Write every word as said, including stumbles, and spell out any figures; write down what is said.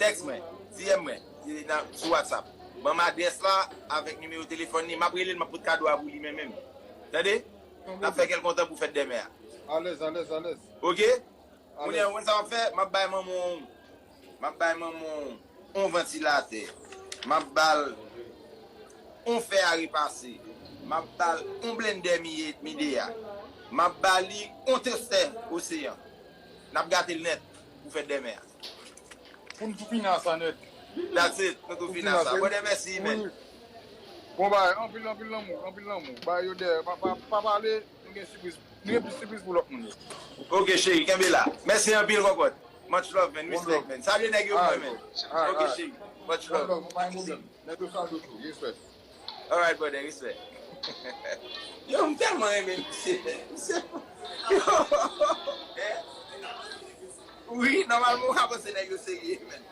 Tèks mwen, D M mwen, e, nan, sou WhatsApp. Ban m adrès la avèk nimewo telefòn li. M ap rele l, m ap pot kado a pou li menm menm. Tande? N ap fè kè l kontan pou fèt dèmen an. Alèz, alèz, alèz. Oke? Kounye a, ou konn sa m ap fè? M ap bay manman w, m ap bay manman w yon vantilatè. M ap ba l yon fè a repase. M ap ba l yon blendè Mide a. M ap ba li yon tostè Oseyan. N ap gate l nèt pou fèt dèmen an. Pou n tou fini a sa nèt. That's it. Nou tou fini a sa. Brother, mèsi, man. Bon bagay, anpil, anpil lanmou, anpil lanmou. Bay yo dèyè, pa, pa, pa pale, nou gen sipriz, nou gen plis sipriz pou lòt moun yo. Ok, cheri, kenbe la. Mèsi anpil, kòkòt. Much love, man. Respect, man. Salye nèg yo pou mwen, man. Ok, cheri. Much love. Nèg yo salye w tou. Respect. Alright, brother, respect. Yo, m tèlman renmen misye, man. Misye, yo. Wi, nòmalman, w ka panse nèg yo serye, man.